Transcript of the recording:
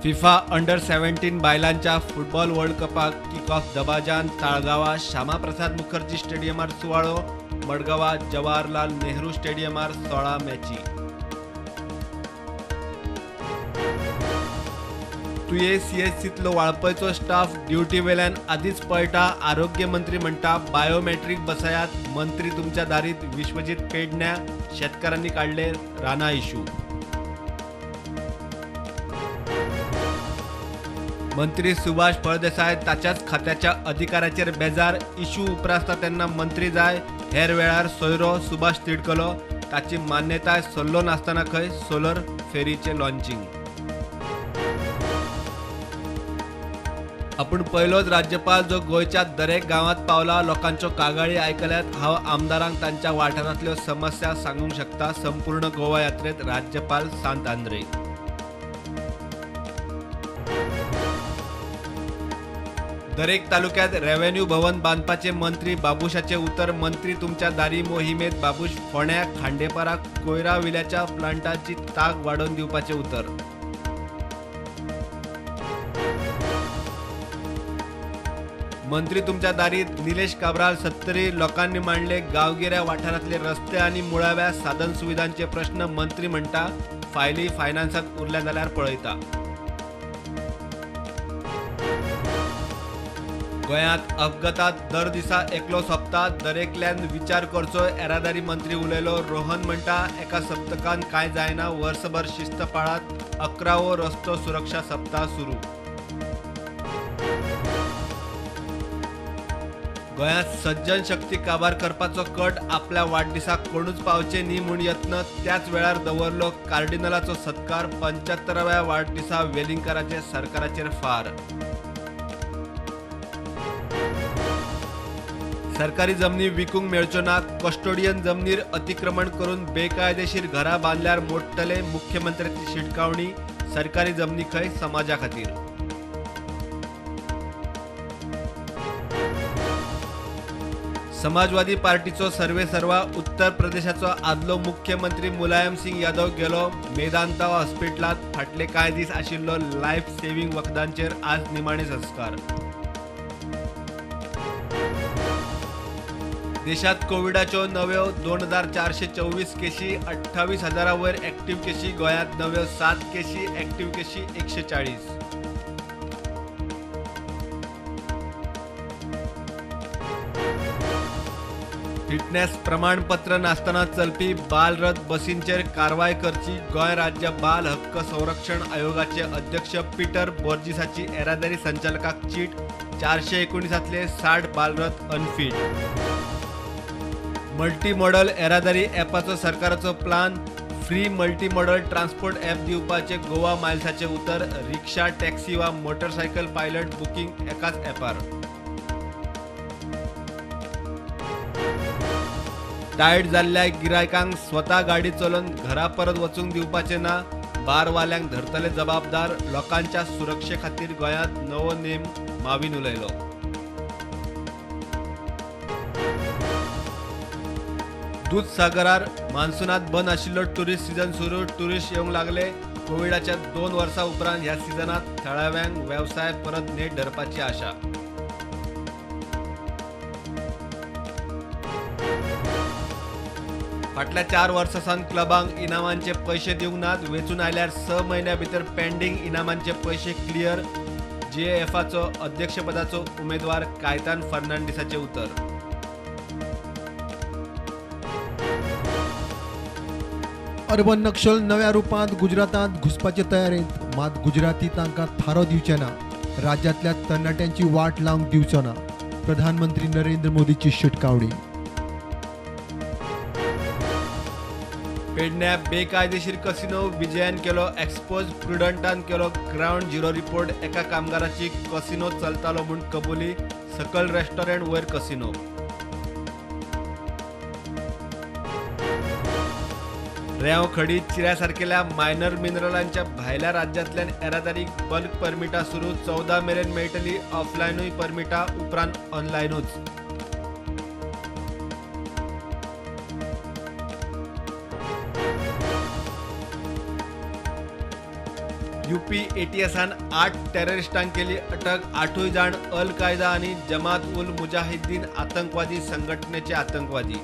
FIFA under 17 बायलांच्या football world कपाक kick off दबाजान ताळगांवां श्यामाप्रसाद मुखर्जी स्टेडियमार सुवाळो, मडगांवां जवाहरलाल नेहरू स्टेडियमार 16 मॅची. तुये सीएचसीतलो वाळपयचो स्टाफ ड्युटी वेल्यान आदींच पळटा, आरोग्य मंत्री म्हणटा बायोमेट्रीक बसयात, मंत्री तुमच्या दारीत. विश्वजीत पेडण्या शेतकारांनी काडले राना इशू. मंत्री सुभाष फळदेसाय ताच्याच खात्याच्या अधिकाऱ्याचेर बेजार, इशू उप्रासता तेन्ना मंत्री जाय, हेर वेळार सोयरो सुभाष तिडकलो, ताची मान्यताय सल्लो नासतना खंय सोलर फेरीचें लॉन्चिंग. आपूण पयलोच राज्यपाल जो गोंयच्या दरेक गांवांत पावला, लोकांच्यो कागाळी आयकल्यात, हांव आमदारांक तांच्या वाठारांतल्यो समस्या सांगूंक शकता. संपूर्ण गोवा यात्रेत राज्यपाल सांत आंद्रे. दरेक तालुक्यात रेव्हेन्यू भवन बांदपाचे मंत्री बाबूशाचे उतर, मंत्री तुमच्या दारी मोहिमेत बाबूश फोंड्या खांडेपारा कोयरा विल्याच्या प्लांटाची ताक वाडोवन दिवपाचे उतर. मंत्री तुमच्या दारीत निलेश काब्राल सत्तरी लोकांनी मांडले गांवगिऱ्या वाठारांतले रस्ते आनी मुळाव्या साधन सुविधांचे प्रश्न, मंत्री म्हणटा फायली फायनान्सात उरल्या जाल्यार पळयता. गोंयांत अपघातात दर दिसा एकलो सोंपता, दरेकल्यान विचार करचो, येरादारी मंत्री उलयलो. रोहन म्हणटा एका सप्तकान कांय जायना, वर्सभर शिस्त पाळात, 11वो रस्तो सुरक्षा सप्ताह सुरू. गोंयांत सज्जन शक्ती काबार करपाचो कट, आपल्या वाडदिसाक कोणूच पावचे न्ही म्हूण यत्न, त्याच वेळार दवरलो कार्डिनलाचो सत्कार, 75व्या वाडदिसा वेलिंगकाराचे सरकाराचेर फार. सरकारी जमनी विकूंक मेळच्यो ना, कस्टोडियन जमनीर अतिक्रमण करून बेकायदेशीर घरां बांदल्यार मोडटले, मुख्यमंत्र्याची शिटकावणी, सरकारी जमनी खंय समाजा खातीर. समाजवादी पार्टीचो सर्वेसर्वा उत्तर प्रदेशाचो आदलो मुख्यमंत्री मुलायम सिंग यादव गेलो मेदांता हॉस्पिटलांत, फाटले कांय दीस आशिल्लो लायफ सेव्हिंग वखदांचेर आज निमाणे संस्कार. देशात कोविडाच्यो नव्यो 2424 केशी, 28,000 वयर ऍक्टिव्ह केशी, गोंयांत नव्यो 7 केशी, ऍक्टिव्ह केशी 140. फिटनेस प्रमाणपत्र नासतना चलपी बालरथ बसींचेर कारवाय करची, गोंय राज्य बाल हक्क संरक्षण आयोगाचे अध्यक्ष पीटर बोर्जिसाची येरादारी संचालकाक चीट, 419 60 बालरथ अनफीट. मल्टीमॉडल येरादारी ॲपाचो सरकाराचो plan, free multimodal transport app दिवपाचे गोवा मायल्साचे उतर, रिक्षा, टॅक्सी वा मोटरसायकल पायलट बुकींग एकाच ॲपार. टायर्ड जाल्ल्या गिरायकांक स्वता गाडी चलोवन घरा परत वचूंक दिवपाचे ना, बारवाल्यांक धरतले जबाबदार, लोकांच्या सुरक्षे खातीर गोंयांत नवो नेम, मावीन उलयलो. दूदसागरार मान्सूनात बंद आशिल्लो टुरिस्ट सीजन सुरू, टुरिस्ट येवंक लागले. कोविडाच्या 2 वर्सां उपरांत ह्या सिजनांत थळाव्यांक वेवसाय परत नेट धरपाची आशा. फाटल्या 4 वर्सां सावन क्लबांक इनामांचे पयशे दिवंक नात, वेंचून आयल्यार 6 म्हयन्या भितर पेंडींग इनामांचे पयशे क्लियर, जीएएफाचो अध्यक्षपदाचो उमेदवार कायतान फर्नांडीसाचें उतर. अर्बन नक्षल नव्या रुपांत गुजरातांत घुसपाचे तयारेंत, मात गुजराती तांकां थारो दिवचे ना, राज्यांतल्या तरणाट्यांची वाट लावंक दिवचो ना, प्रधानमंत्री नरेंद्र मोदीची शिटकावणी. पेडण्या बेकायदेशीर कसिनो विजयान केलो एक्सपोज, प्रुडंटान केलो ग्रावंड झिरो रिपोर्ट, एका कामगाराची कसिनो चलतालो म्हूण कबुली, सकल रेस्टॉरंट वयर कसिनो. रेंव खडी चिऱ्या सारकेल्या मायनर मिनरलांच्या भायल्या राज्यांतल्यान येरादारीक बल्क परमिटां सुरू, 14 मेरेन मेळटली ऑफलायनूय परमिटां, उपरांत ऑनलायनूच. यूपी एटीएसान 8 टेररिस्टांक केली अटक. 8 जाण अल कायदा आनी जमात उल मुजाहिद्दीन आतंकवादी संघटनेचे आतंकवादी.